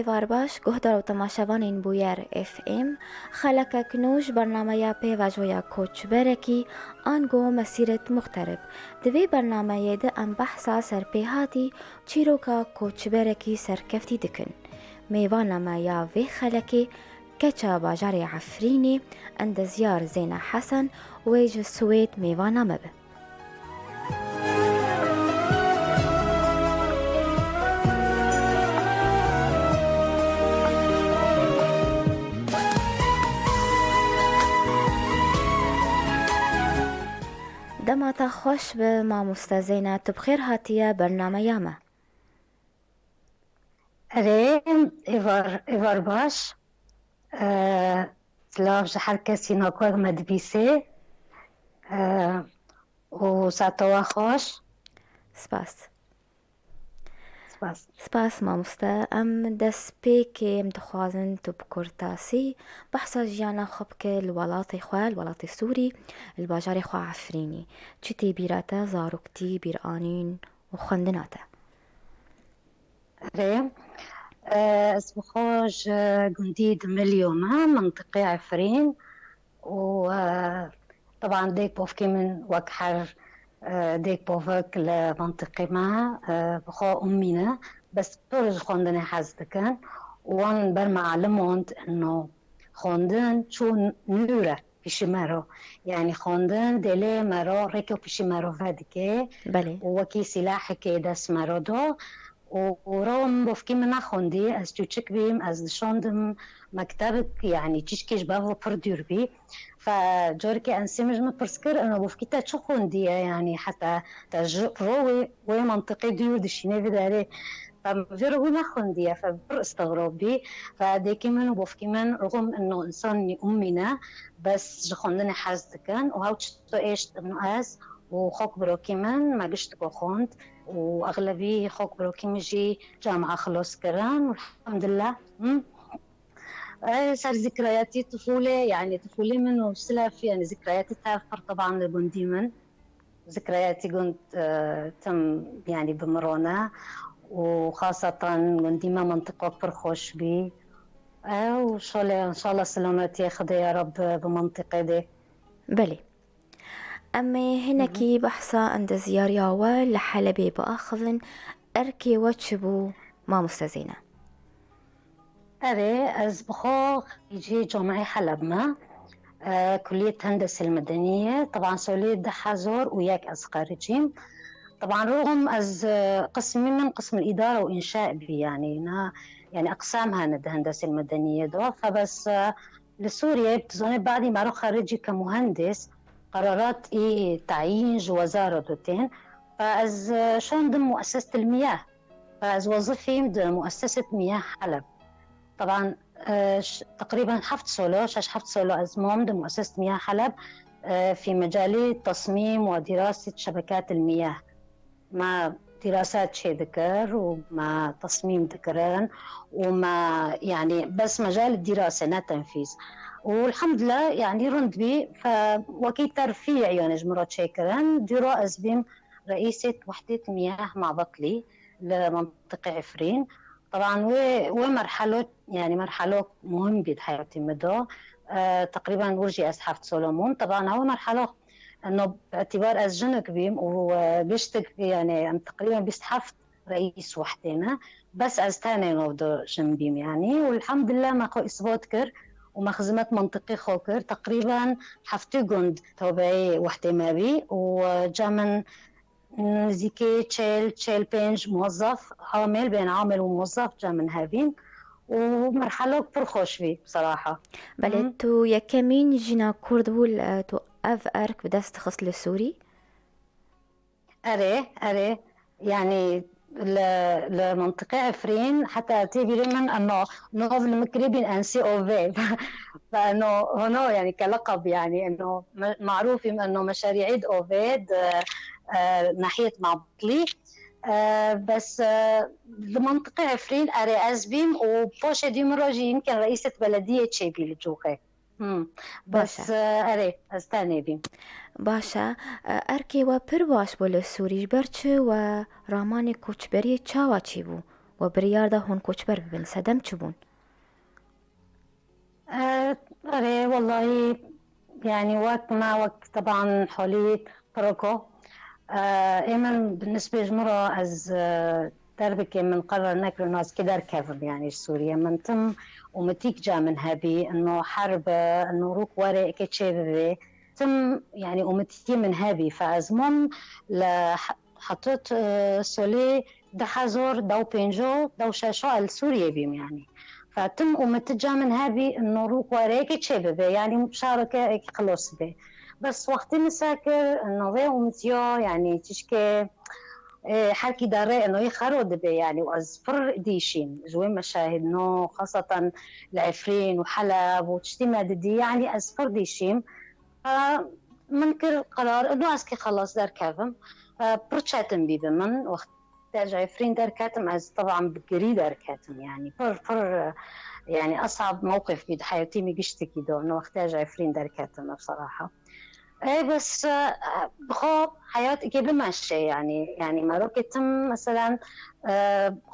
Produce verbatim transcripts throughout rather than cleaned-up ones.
Êvar baş, guhdar û temaşevanên Bûyer F M, xelekek nû ji bernameya pêvajoya koçberekî, ango mesîret muxterib. Di vê bernameyê de em behsa serpêhatî çîroka koçberekî serkeftî dikin. Mêvana me ya vê xelekê, keça bajarê Efrînê, endezyar Zêna Hesen, wê ji Swêd mêvana me be. Dema te xweş be, mamoste Zeyna, tu bi xêr hatiye bernameya me. Erê, êvar, êvar baş. Ee, silav ji her kesî nakoyek me dibîsê. Ee, û saeta we xweş. Spas. Spas. Spas mamoste. Em destpêkê em dixwazin tu bi kurtasî behsa jiyana xwe bike li welatê xwe, li welatê Sûrî, li bajarê xwe Efrînî. Çi tê bîra te, zaroktî, bîranîn û xwendina te? Erê, e, ez bi xwe ji gundî Dimilyo me, mintiqê Efrîn û, e, teban dêk bovkê min wek her, e, dêk bovek li mintiqê me, e, bi xwe ummî ne, bes pir ji xwendinê hez dikin û wan ber me alim mond, ino xwendin çû nûr e pîşî me ro. Yanî xwendin dêlê me ro, rêkê pîşî me ro vedike. Belê. Û wekî sîlahekê dest me ro do. Û, û ro min bovkî min nexwendî, ez çûçik bîm, ez dişondim mektebik, yanî çîçkê ji bev pir dûr bî. Fe careke ensê min ji min pirs kir, ino bovkî te çi xwendiye, yanî heta te ji ro wê, wê mintiqê dûr dişînê vê derê. Fe min vê ro wî nexwendiye, fe pir istigrob bî. Fe dêkî min û bovkî min, rixum ino însanî ummî ne, bes ji xwendinê hez dikin û hew çito êşt ino ez û xok birokî min, me giştiko xwend û exlebî xok birokî min jî camia xilos kirin û elhamdulillah. Hı. E, ser zikrayatî tifûlê, yanî tifûlê min û silef, yanî zikrayatî tev pir teban li gundî min. Zikrayatî gund, e, tim, yanî bi min re ne û xasatan gundî me mintiqo pir xweş bî. E, û şolê, înşallah selametiyê Xwedê ya Reb bi mintiqê dê. Belê. Em ê hinekî behsa endezyariya we li Helebê biaxivin, erkê we çi bû, mamoste Zeyne? Erê, ez bi xwe xerîcî Camia Heleb me. E, Kulliyet Hendesel Medeniye. Teban solê du hezar û yek ez xericîm. Teban rixum ez, e, qismî min qism îdara û înşa bî, yanî na, yanî eqsam hene di Hendesel Medeniye de. Fe bes, e, li Sûriyê, tu zanî, badî me re xericî ke muhendis, qerarat î tayîn ji wezara do tên. Fe ez, e, şandim muessesetil miyah. Fe ez wezifîm di muesseset miyah Heleb. Teban, e, ş-, teqrîben heft solo, şeş heft solo ez mam di muesseset miyah Heleb, e, fî mecalî tesmîm we dîrasî şebekatil miyah. Me dîrasat çêdikir û me tesmîm dikirin û me, yanî, bes mecalê dîrasê, ne tenfîz. Û elhamdulillah, yanî, rind bî, fe wekî terfî, yanî, ji min re çêkirin. Dûro ez bîm reîsêt Wehdêt Miyah Mabetlî li mintiqê Efrîn. Teban wê, wê merhelo, yanî, merhelo muhim bî di heyatî min de. E, teqrîben wir jî ez heft solo mûm. Teban ew merhelo, no, bi îtîbar ez jinik bîm û, e, giştik, yanî, em teqrîben bîst heft reîs wehdê ne. Bes ez tenê nav de jin bîm, yanî. Û elhamdulillah me xwe îsbat kir û me xizmet mintiqê xwe kir. Teqrîben heftê gund tobeyê wehdê me bî û, e, ca min nizîkê çel, çel pênc muwezzef, amêl, bêne amêl û muwezzef ca min hebîn û merhelo pir xweş bî, bseraha. Belê, Hı. Tu yekemîn jina Kurd bû, li, tu ev erk bi dest dixist li Sûrî? Erê, erê. Yanî li, li mintiqê Efrîn, heta tê bîrê min, eno nav li min kirî bîn N C O V. Ve eno, hono, yanî ke leqeb, yanî eno me-, marûf im, eno meşarî'î di Ovê, di, e, nahiyet Mabetlî. E, bes, e, li mintiqê Efrîn, erê, ez bîm û paşê dî min re jî yimkin reîset belediyê çêbî li Coxê. Hmm. Baş e. Bes, e, erê, ez tenê bîm. Baş e. E, erkê we pir baş bû li Sûrî. Ji ber çi we ramanê koçberiyê çawa çêbû? We biryar da hûn koçber bibin. Sedem çi bûn? Erê, wellahî, yanî wek me, wek teban holî piroko. Ê min bi nisbê ji min re ez derbikê min qerar nekir û ez kê derkevim, yanî ji Sûriye. Min tim umitîk ca min hebî, ino herb, ino rûk were eke çê bibê. Tim, yanî umitîkê min hebî. Fe ez mom li hetot solê di hezor dew pênco, dew şeşo el Sûriye bîm, yanî. Fe tim umiti ca min hebî, ino rûk were eke çê bibê, yanî şareke eke xilos bê. Bes wextî min sekir, ino vê umitiyo, yanî çişkê, e, herkî dare ino yê xero dibe, yanî, û ez pir dîşîm ji wê meşahidno, xasatan li Efrîn û Heleb û tiştî me didî, yanî ez pir dîşîm. Min kir qerar, ino ez kê xelas derkevim. Pir çetin bî bi min. Wextê ji Efrîn derketim, ez teban bi girî derketim, yanî pir, pir, yanî esab mewqif bî di heyatî min giştikî de. Ino wextê ji Efrîn derketim, bseraha. Ê, bes, e, bi xwe heyat eke bimeşe, yanî, yanî merokê tim, meselen, e,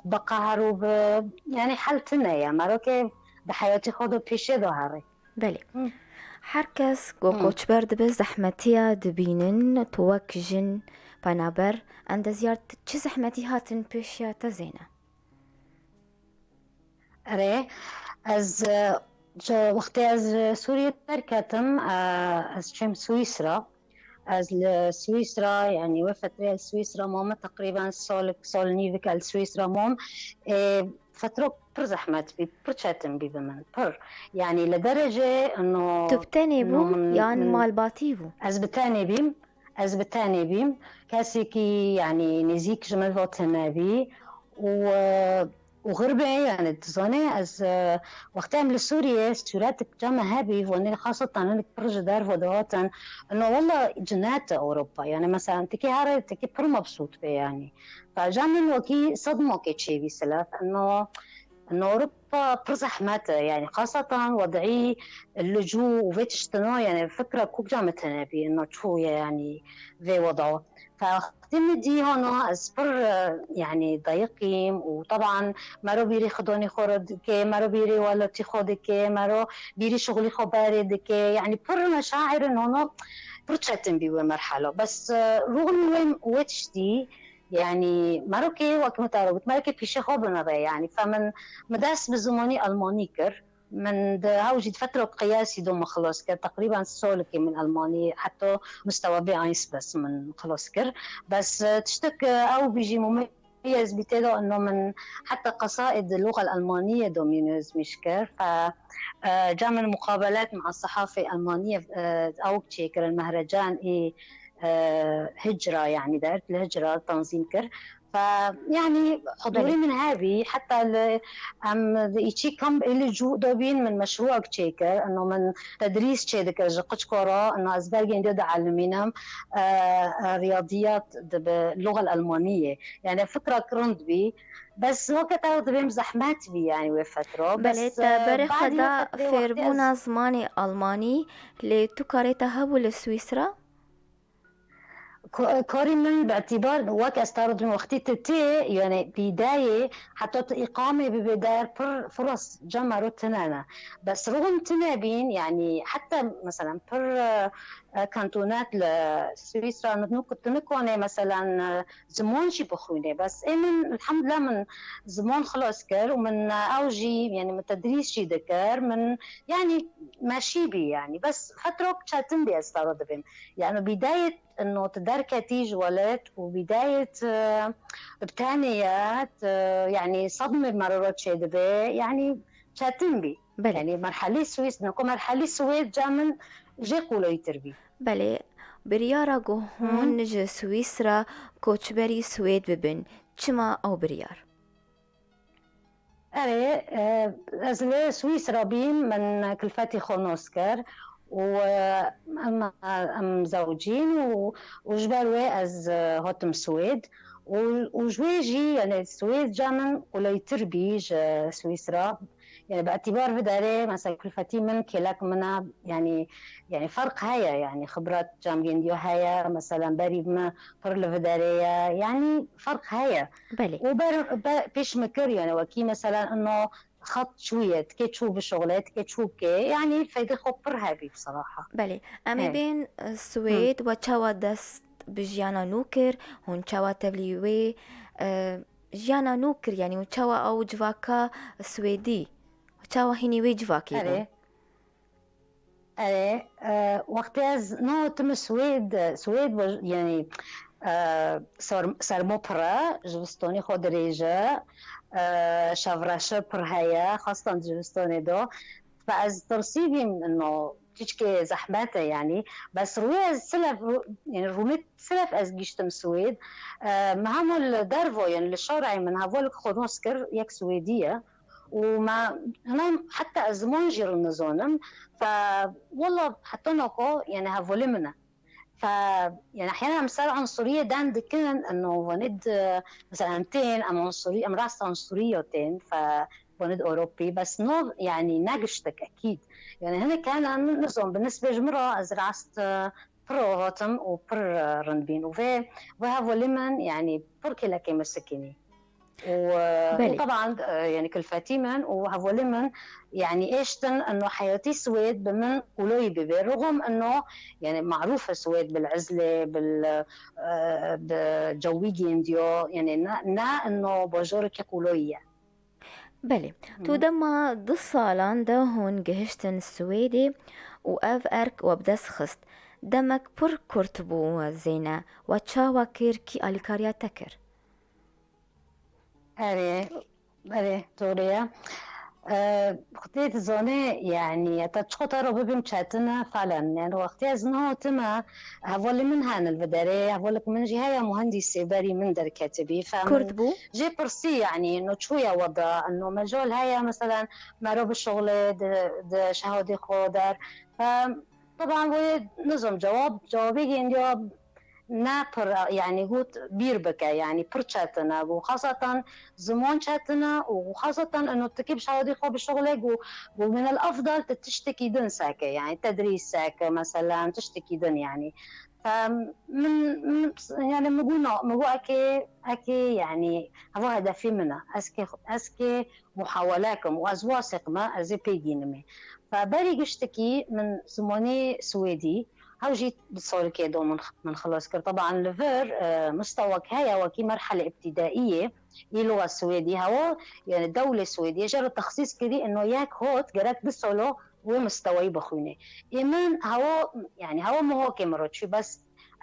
bi qehar û bi, yanî hel tine ye. Merokê di heyatî xwe de pêşê de herê. Belê. Her kes ku koçber dibe zehmetiya dibînin, tu wek jin, penaber, endeziyar, çi zehmetî hatin pêşiya te, Zeyne? Erê, ez, e, ji wextê ez ji Sûriyê derketim, e, ez çûm Swîsra. Ez li Swîsra, yanî wê fetrê li Swîsra mame, teqrîben sol, sol nîvik el Swîsra mam. Ê, fetrok pir zehmet bî, pir çetin bî bi min, pir. Yanî li derecê ino. Tu bi tenê bû yan malbatî bû? Ez bi tenê bîm, ez bi tenê bîm. Kesekî, yanî nêzîk ji min ve tune bî û, e, û xirbê, yanî, dizanê, ez, e, wextê em li Sûriyê sûretik ca me hebî, vonê xasatan hinek pir ji derve dihatin, ino wela cinet e Ewropa, yanî, meselen, tikê here, tikê pir mebsût be, yanî. Fe ca min wekî sedmokê çêbî, selef, ino, ino Ewropa pir zehmet e, yanî, xasatan wedî licû û vê tiştino, yanî, fikra kûk ca me tune bî, ino çûye, yanî, vê weda. Fe wextê min dî hana ez pir, e, yanî, dayiqîm û teban mero bîrî xidonî xwe re dike, mero bîrî welatî xwe dike, mero bîrî şixulî xwe berê dike. Yanî pir meşaîr in hana pir çetin bî wê merhela. Bes, e, rûxin wê, wê tiştî, yanî, merokê wek min te re got, merokê pîşê xwe binere, yanî, fe min, min dest bi zimanî almanî kir. Min di ew jî di fetra qiyasî do min xilas kir. Teqrîben solekê min Almanî heta mustewa B eins bes min xilas kir. Bes, e, tiştek, e, ew bijî mumeyez bî tê de, ino min heta qesaid luga Almaniyê do min nizmîş kir. Fe, e, ca min muqabelat ma sehafê Almaniyê, e, ew çêkirin, mehrecan ê, e, hicra, yanî dert li hicra tanzîm kir. Fe, yanî, hudûrî min hebî, heta li, em li îçî kamp ê li cû de bîn, min meşrûek çêkir, ino min tedrîs çêdikir ji qiçko re, ino ez bergên dê dielmînim, e, e, riyadiyat di bi luga Almaniyê. Yanî fikra rind bî. Bes weke te dibêm zehmet bî, yanî wê fetro. Belê, te berê xwe da fêrbûna zimanê Almanî, lê tu karê te hebû li Swîsra? Ko-, karî min bi îtîbar wek ez te re dibim wextî tu tê, yanî bîdayê heta tu îqamê bibê der pir firas ca mero tune ne. Bes rûxin tune bîn, yanî heta meselen pir, e, e, kantonet li Swîsra tu nikonê meselen, e, ziman jî bixwînê. Bes ê min elhamdulillah min ziman xilas kir û min, e, ew jî, yanî min tedrîs jî dikir, min yanî meşî bî yanî. Bes fetrok çetin bî ez te re dibêm. Yanî bîdayê ino tu derketî ji welat û bîdayê tu bi tenê ye, tu, yanî sedmê mero re çêdibe, yanî çetin bî. Belê. Yanî merhelê Swîs, niko merhelê Swêd ca min jê qûleytir bî. Belê, biryara ku hûn ji Swîsra koçberî Swêd bibin, çima ew biryar? Erê, e, ez li Swîsra bîm, min kilfetî xwe nas kir û, e, em, em zewcîn û, û ji ber wê ez, e, hatim Swêd û, û ji wê jî, yanî Swêd ca min quleytir bî ji Swîsra. Yani bi etibar vê derê, mesela kulfetî min, kêlek min e, yani, yani ferq heye, yani xibrat camgêndiya heye, mesela berî min pir li vê derê ye, yani ferq heye. Belê. Û ber, be, pêş min kir, yani wekî mesela ino xet çûye, tikê çû bişuxile, tikê çû bike, yani feyde xwe pir hebî bsiraha. Belê. Em ê Evet. bên, e, Swêd we çawa dest bi jiyana nû kir, hûn çawa tevlî wê, e, jiyana nû kir, yani hûn çawa ew civaka Swêdî, çawa hînî wê civakê bûn? Erê. Erê, e, wextê ez nehotime Swêd, Swêd we, yani, e, sor-, sermo pir e, zivistonê xwe dirêj e, e, şevreşe pir heye, xastan di zivistonê de. Fe ez tirsî bîm, no, çiçkê zehmet e, yani. Bes rûyê ez silef, rû-, yani, rûmê silef ez giştim Swêd. E, me hema li dervo, yani, li şarê min hevalek xwe nas kir, yek Swêdî ye. Û me, hema heta ez ziman jî nizanim. Fe, wela heta nako, yani, hevalê min e. Fe, yani, ehyana em ser unsuriyê deng dikin, eno vanê di, mesela em tên, em unsurî, em rast unsuriyo tên, fe, vanê di Ewropî, bes no, yani, ne giştik, ekîd. Yani, hinek hene, nizom, bi nisbê ji min re ez rast, e, pir rohatim û pir, e, rind bîn. Û vê, vê hevalê min, yani, pir kêlekê min sikinî. Û, e, û Belê. Teban, e, yani, kilfetî min û hevalê min, yani, êştin eno heyatî Swêd bi min qûloyî bibe. Rixum eno, yani, marûf e Swêd bil izlê, bil, e, bi cewî gêndiyo, yani, ne, ne eno bajarekî qûloyî ye. Belê. Tu dema du salan de hûn gihiştin Swêdê û ev erk we bi dest xist. Demek pir kurt bû, Zeyne. We çawa kir, kî alîkariya te kir? Erê, erê, doğru ye. Ee, Xwedê dizane, yani, heta çiqo te re bibim çetin e, falen. Yani, wextê ez nehotime, hevalê min hene li vê derê, hevalek min jî heye muhendîsê berî min derketibî. Fe min Kurt bû? Jê pirsî, yani, no çûye weda, no mecal heye, mesela, mero bişuxle di, di şehadê xwe der. Fe, Teban wê, nizom, cewab, cewabê gêndiya ne pir, yani, got bîr bike, yani, pir çetin e, got, xasatan ziman çetin e û xasatan eno tikê bi şehadê xwe bişuxle, got, got, min el afdal te tiştekî din seke, yani, tedrîs seke, mesela, tiştekî din, yani. Em, min, min, yani, min got, no, min got, ekê, ekê, yani, heva hedefê min e. Ez kê, ez kê muhawele kim û ez wasiq me, ez ê pê gînimê. Fe berî giştekî min zimanê Swêdî, hew jî di salikê de min, min xilas kir. Teban li vir, e, mistewek heye, wekî merhele îbtîdaiyê, î luga Swêdî, hewa, yani, dewlê Swêdî, jê re texsîs kirî, ino yek hot, gerek du salo wê mistewayî bixwînê. Ê min hewa, yani, hewa mihokê min re çû, bes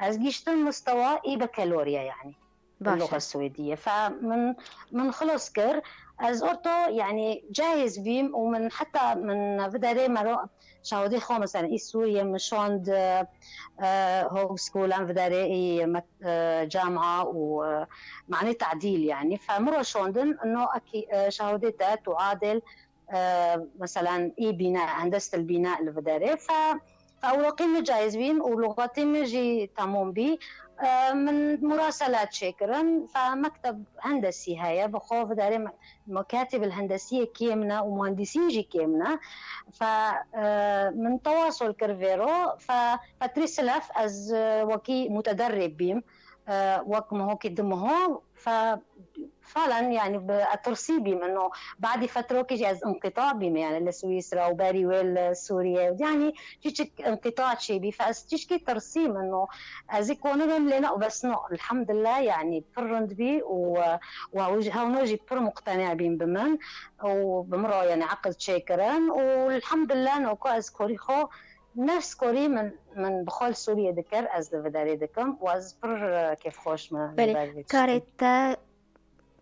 ez giştim mistewa î bekeloriya, yani. Baş e. Luga Swêdî ye. Fe min, min xilas kir. Ez orto, yani, cahîz bîm û min heta min vê derê mero şahidê xwe, mesela, î Sûriye min şand, e, e, hogeschool, em vê derê î mek-, e, camia û, e, manê tadîl, yani. Fe min ro şandin, no ekî, e, şahidê te tu adil, e, mesela, î bîna, hendestel bîna li vê derê. Fe, fe ewraqî min cayîz bîn û luxatî min jî temam bî. E, min murasele çêkirin. Fe mekteb hendesî heye. Bi xwe vê derê me-, mekatib el hendesiyê kêm ne û muhendisîn jî kêm ne. Fe, e, min tewasol kir vêro. Fe, fetrî silef ez, e, wekî mutederrib bîm. E, wek mihokî du miho. Fe, falen, yani, bi, ez tirsî bîm, ino, badî fetrokî jî ez inqita bîm, yani, li Swîsra û berî wê li Sûriye. Yani, çiçik inqita çêbî, fe ez çiçkî tirsîm, ino, ez ê konibim, lê ne, bes no, elhamdulillah, yani, pir rind bî û, û ew jî, hewno jî pir muqtene bîn bi min û bi min re, yani, eqil çêkirin û elhamdulillah, no, ku ez korî xwe, nefs korî min, min bi xwe li Sûriye dikir, ez li vê derê dikim û ez pir, e, kêfxweş me li ber vê tiştî. Belê, karê te,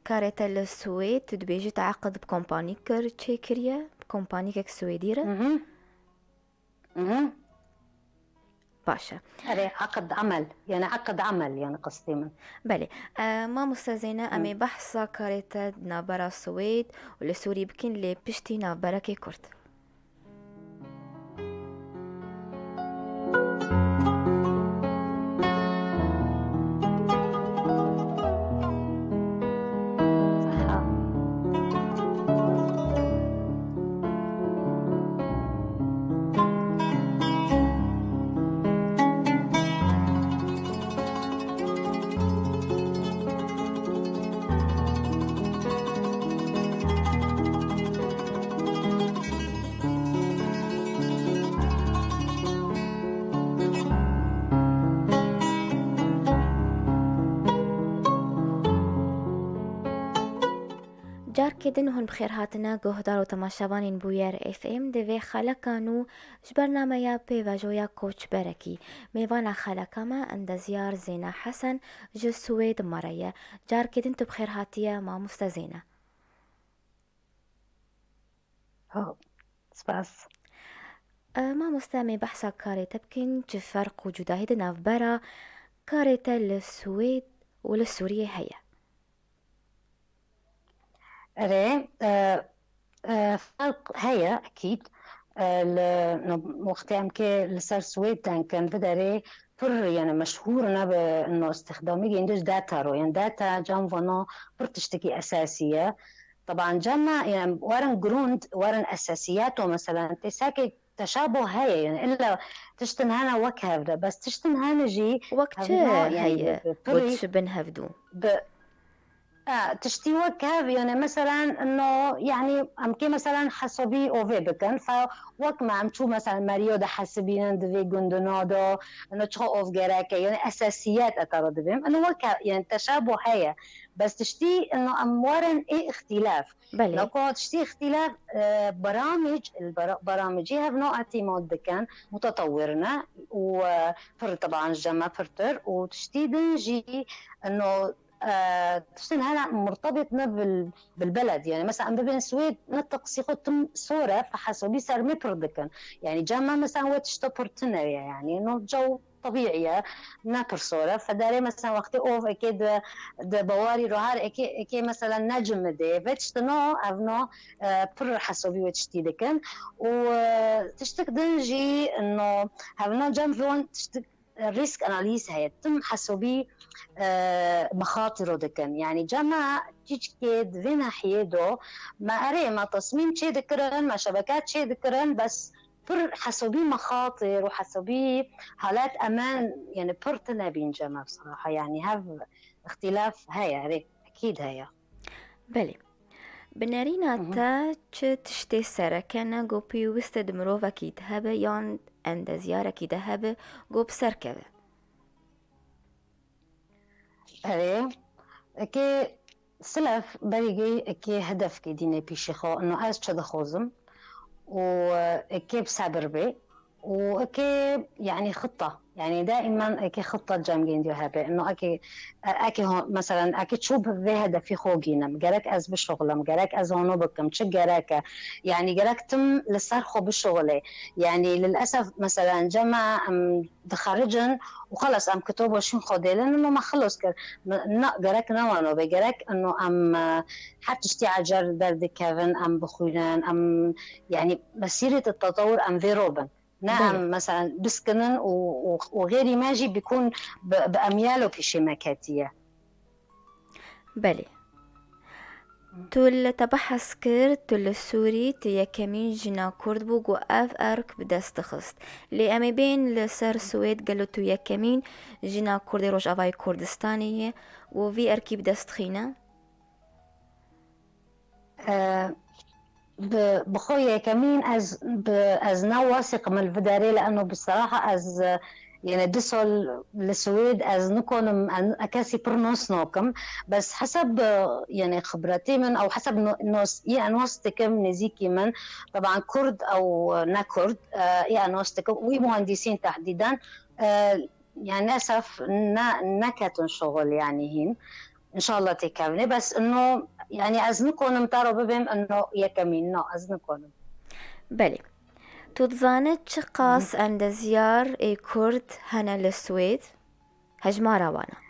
karê te li Swêd, tu dibêjî te eqid bi kompanî kir, çêkiriye, bi kompanîkek Swêdî re? Mhm. Mhm. Baş e. Erê, eqid emel, yani eqid emel, yani qistê min. Belê. E, mamoste Zeyne, em ê behsa karê te di navbera Swêd û li Sûrî bikin, lê piştî navberekê kurt. Carkê din hûn bi xêr hatine guhdar û temaşevanên Bûyer F M di vê xeleka nû ji bernameya pêvajoya koçberekî. Mêvana xeleka me endezyar Zêna Hesen ji Swêd me re ye. Carkê din tu bi xêr hatiye mamoste Zêna. Ho, spas. E, mamoste, em ê behsa karê te bikin, çi ferq û cudahî di navbera karê te li Swêd û li Sûriyê heye? Erê, e, e, ferq heye, ekîd. E, li, no, wextê em kê li ser Swêd deng kin, biderê pir, yani, meşhûr ne bi no îstixdamî gêndî ji data ro. Yani, data cem vano pir tiştekî esasî ye. Teban cem me, yani, werin grûnd, werin esasîyeto, meselen, tê sekê teşabo heye, yani, illa tiştin hene wek hev de, bes tiştin hene jî Wek çi hevna, yani, heye bi, bi ku pirî dişibin hevdû? Bi, a, tiştî wek hev, yani, meselen, no, yani, em kê, meselen, hesabî ovê bikin, fe wek me em çû, meselen, meriyo de hesibînin di vê gunduna de, no, çixa ov gerek e, yani, esasiyet e, tara dibêm, yani, wek hev, yani, teşabo heye, bes tiştî, no, em werin ê îxtîlaf. Belê. Nako tiştî îxtîlaf, e, beramîc, li bera-, beramicî hevno îtîmad dikin, mutetewir ne û, e, pir teban ji me pirtir û tiştî din jî, no, e, tiştin hene murtebit ne bil, bil beled. Yani, mesela, em bibên Swêd, ne teqsî xwe tim sor e, fe hesabî ser me pir dikin. Yani, cem me, mesela, we tişta pir tune ye, yani, no, caw tebîî ye, ne pir sor e. Federê, mesela, wextê ov eke di, di bawarî ro her eke, eke, mesela, necimidê, vê tiştino, evno, e, pir hesabî wê tiştî dikin. Û, e, tiştik din jî, no, hevno cem vê wan tiştik, e, risk analîz heye. Tim hesabî, e, mexatiro dikin. Yani, cema çîçkê di vê nahiyê do, me erê, me tasmîm çê dikirin, me şebekat çê dikirin, bes pir hesabî mexatir û hesabî halet emen, yani pir tune bîn cem me bsiraha, yani hev îxtîlaf heye, erê, ekîd heye. Belê. Bi nerîna Hı hı. te çi tiştê sereke ne ku pêwist e di mirovekî de hebe yan endezyarekî de hebe ku bi ser keve? Erê, eke silef berî gey eke hedefkê dînê pîşê xwe, no ez çi dixwazim û eke bi sebir bê û eke, yani, xitta, yani, daimen eke xitta cem gêndiyo hebe, no eke, eke ho-, meselen, eke çû bi vê hedefî xwe gînim, gerek ez bişuxulim, gerek ez hano bikim, çi gerek e, yani, gerek tim li ser xwe bişuxulê, yani, lilesef, meselen, cema, em, dixericin û xelas em kitoba şûn xwe dêlin, ino me xilos kir. Me, na, gerek ne wano be, gerek ino em, e, her tiştî ecer derdikevin, em bixwînin, em, yani, mesîrê te tetewir em vê ro bin. Ne Belê. Em, meselen, biskinin û, û, û xêrî me jî bikûn bi, bi emyalo pîşê me ketiye. Belê. Tu li te behs kir, tu li Sûrî, tu yekemîn jina Kurd bû ku ev erk bi dest dixist. Lê em ê bên li ser Swêd, gelo tu yekemîn jina Kurdê Rojavayê Kurdistanê yî û vî erkî bi dest dixîne? E, bi, bi xwe yekemîn ez, bi, ez ne wasiqim li vê derê, li eno bi seraha ez, e, yani du sal li Swêd ez nikonim, en, kesî pir nos nakim. Bes hesab, e, yani xibretê min ew hesab no-, nos, yê ez nos dikim nêzîkî min, teban Kurd ew ne Kurd, e, yê ez nos dikim. Wî muhendîsîn tehdîden, e, yani esef ne, neketin şuxul yani hîn. Înşallah têkevnê. Bes ino, yani ez nikonim te ro bibêm ino yekemîn. No, ez nikonim. Belê. Tu dizane çiqas endezyar ê Kurd hene li Swêd? Hejmara wan e?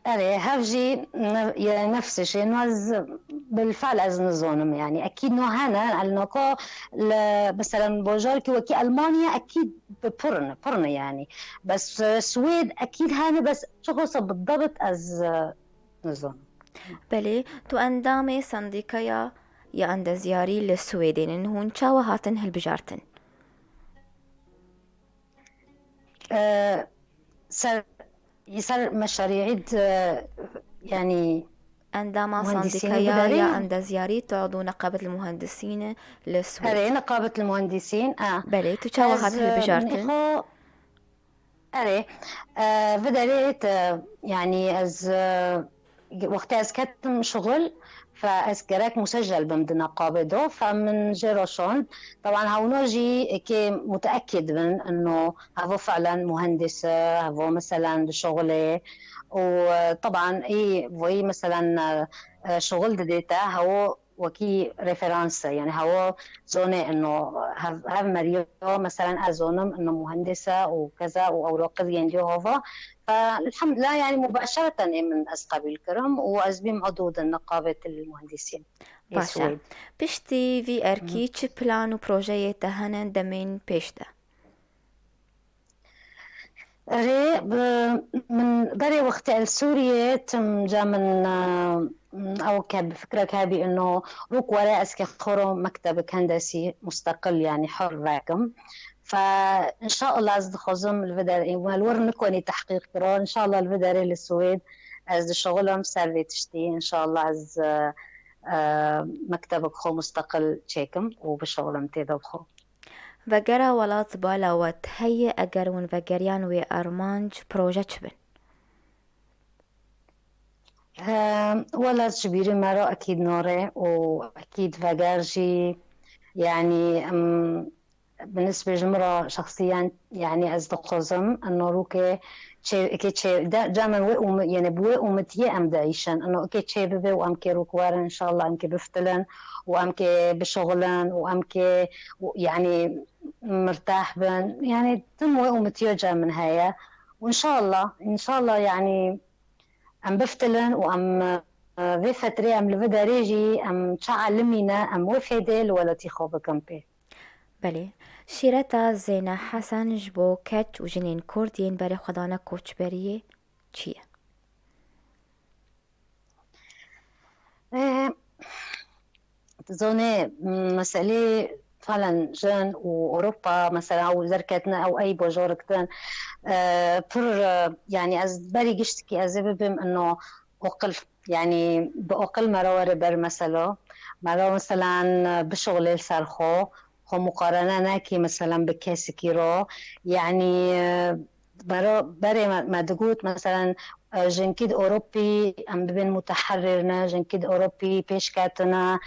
Erê, hev jî ne-, ye nefsê şê, no ez bilfel ez nizonim, yani ekîd no hene, el noko li, meselen, bajarkî wekî Elmanya ekîd bi pir ne, pir ne yani. Bes, e, Swêd ekîd hene, bes çiqasa bidebit ez, e, nizonim. Belê, tu endamê sendîkaya ya endezyarî li Swêdê nin, hûn çawa hatin hilbijartin? E, ser, ser meşarîî de, yani, Endama muhendisînê sendîkaya biderê ya ne? Endezyarî, tu edo neqabet li muhendisîn li Swêd. Erê, neqabet li muhendisîn, a. Belê, tu çawa Ez, hat e, hilbijartin? Nixo, erê, e, vê derê te, yani, ez, e, wextê ez ketim şuxul, Fe ez gerek musecel bim di neqabê do, fe min jê re şand. Teban hewno jî êkê muteekid bin ino hevo fi'len muhendis e, hevo meselen dişuxulê. Û, e, teban î voyî meselen, e, e, şuxul didê te, hewo wekî referans e, yani hewo zonê ino hev, hev meriyo, meselen ez zonim ino muhendis e û keza û ewroqi diyendiyo hova. Fe elhamdulillah, yani mubaşereten ê min ez qebîl kirim û ez bîm udû di niqabê til muhendisî. Baş e. Piştî vî erkî çi plan û projeyê te hene demên pêş de? Erê, bi-, min berê wextê el Sûriyê tim ca min, e, ew ke bi fikrek hebî ino rûk were ez ke xoro mektebik hendesî musteqil, yani hur vekim. Fe inşallah ez dixwazim li vê derê, we li wir nikonî tehqîq kiro, inşallah li vê derê li Swêd ez dişuxilim ser vê tiştî, inşallah ez, e, e, mektebek xwe musteqil çêkim û bişuxilim tê de bi xwe. Vegera welat bala we heye, eger hûn vegeriyan wê armanc proje çi bin? Em, wela ji bîrî me re ekîd nore û ekîd veger jî, yani, em, bi nisbê ji min re şexsiyen, yani, ez dixwazim, ino rûkê çê, eke çê, de, ca min wê ûmi-, yani, bi wê ûmitiyê em dieyşin. Ino eke çê bibe û em kê rûk werin, inşallah em kê biftilin û em kê bişuxulin û em kê, û, yani, mirtah bin. Yani, tim wê ûmitiyo ca min heye. Û inşallah, inşallah, yani, em biftilin û em, e, vê fetrê em li vê derê jî em çi elimî ne, em wê fêdê li welatî xwe bikin pê. Belê. Şîreta Zêne Hesen ji bo keç û jinên Kurd yên berê xwe dane koçberiyê çi ye? Ê, zonê, m, meselê falen jin û Ewropa, mesela, ew derketine, ew ey bajarik din, e, pir, e, yani, ez berî giştikî ez ê bibim ino oqil, yani, bi oqil me re were ber meselo. Me re, meselan, bişuxulê li ser xwe, xwe muqarene nekî, meselan, bi kesikî re. Yani, e, Bero-, berê me, me digot, meselen, e, jinkî di Ewropî em bibên muteherrîr ne, jinkî di Ewropî pêşketine,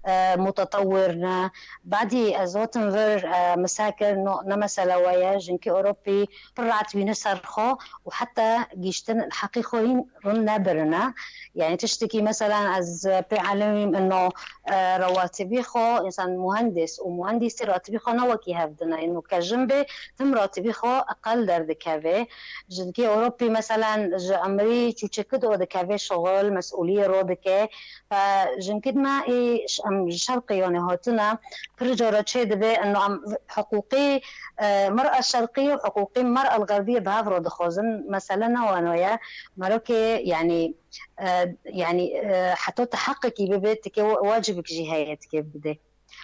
e, mutetewir ne. Badî ez hatim vir, e, misa kir, no, ne mesele we ye, jinkî Ewropî pir rahat bîne ser xwe û heta gihîştin heqî xwe hîn rind nebirine. Yani tiştekî, meselen, ez pê elimîm ino, e, rawatibî xwe, însan muhendis û muhendîsî ratibî xwe ne wekî hev dine. Ino ke jin bê, tim ratibî xwe eqel derdikeve. Jinkê Ewropî, meselen, ji emrî çûçiki do dikeve şuxul, mesûliyê ro dike. Fe jinkî me ê ş-, em ji şerqê yanê hatine, pir cara çê dibe, ino em hiqûqê, e, mer'a şerqî û hiqûqê mer'a l-xerbî bi hev re dixwazin. Mesele ne wano ye. Merokê, yani, e, yani, e, heta tu heqekî bibe, tikê wa-, wacibek jî heye tikê bide.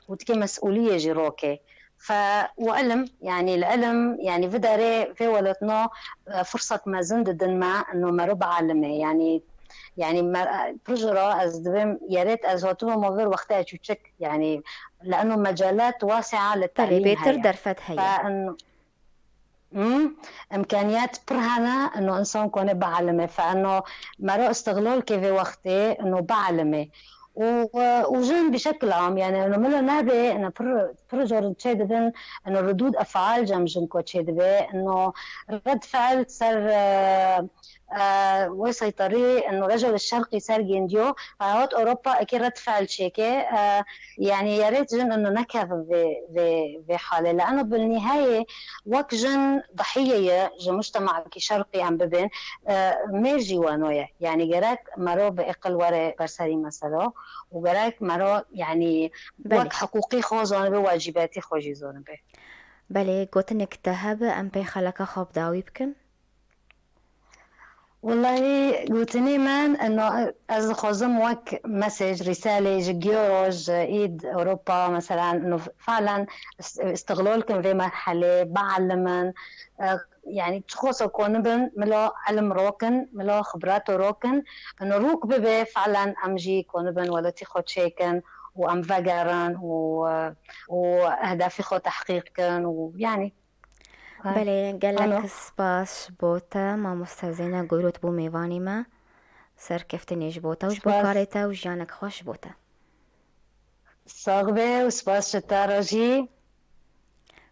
Û tikê mesûliyê jî roke. Fe û ilim, yani li ilim, yani vê derê vê welatno, e, firsak mezin didin me, no mero bialime. Yani, yani me, pir jî re ez dibêm yerêt ez hatibim vir wextê çûçik, yani, لأنه مجالات واسعة للتعليم. Belê, bêtir derfet heye. Fe in-, Hmm, imkaniyet pir hene, ino insan kone bielime. Fe ino mero istiglol ke vê wextê, ino bielime. Û, û jin bi şekil am, yani, ino milo nebe, ino pir, pir corin çê dibin, ino redûd efal cem jin ko çê dibe, ino red fiil ser, e, e, wê seyterî, ino Reco li Şerqî ser gêndiyo, hayat Ewropa eki red fiil çêke, e, Yani, ya rêt jin ino nekevin vê, vê, vê halê. Li eno bilnîheyê wek jin dihiyê ye ji mujtemekî şerqî em bibên, e, mêr jî weno ye. Yani, gerek mero bi aqil were berserî meselo û gerek mero, yani, Belê. wek hiqûqî xwe zanibe, wacîbetî xwe jî zanibe. Belê, gotinek te hebe, em pê xeleka xwe bi dawî bikin? Wellahî, gotinê min, ino, ez dixwazim wek mesaj, rîsalê ji giyo roj, ji îd, Ewropa, meselan, ino, falen ist-, istiglol kin vê merhelê, bielimin, e, yani, çiqas konibin, milo ilim rokin, milo xibreto rokin, ino, rûk bibe, falen em jî konibin welatî xwe çêkin û em vegerin û, û ehdafî xwe tehqîq kin û, yani, Belê, gelek spas ji bo te, mamoste Zeyne Goyrot bû mêvanê me. Serkeftinê ji bo te û ji bo karê te û jiyanek xweş ji bo te. Sax be û spas ji te re jî.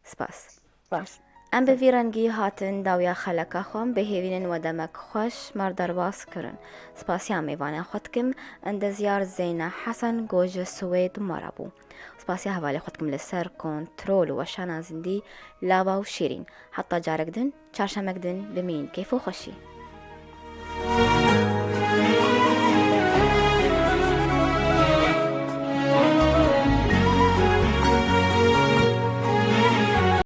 Spas. Spas. Em bi vî rengî hatin dawiya xeleka xwe, em bihêvînin we demek xweş me re derbas kirin. Spasiya mêvanên xwe dikim, endezyar Zeyna Hesen ku ji Swêd me re bû. Spasiya hevalê xwe dikim li ser kontrol û weşana zindî, lava û şîrîn. Heta carek din, çarşemek din, bimînin keyf û xweşî.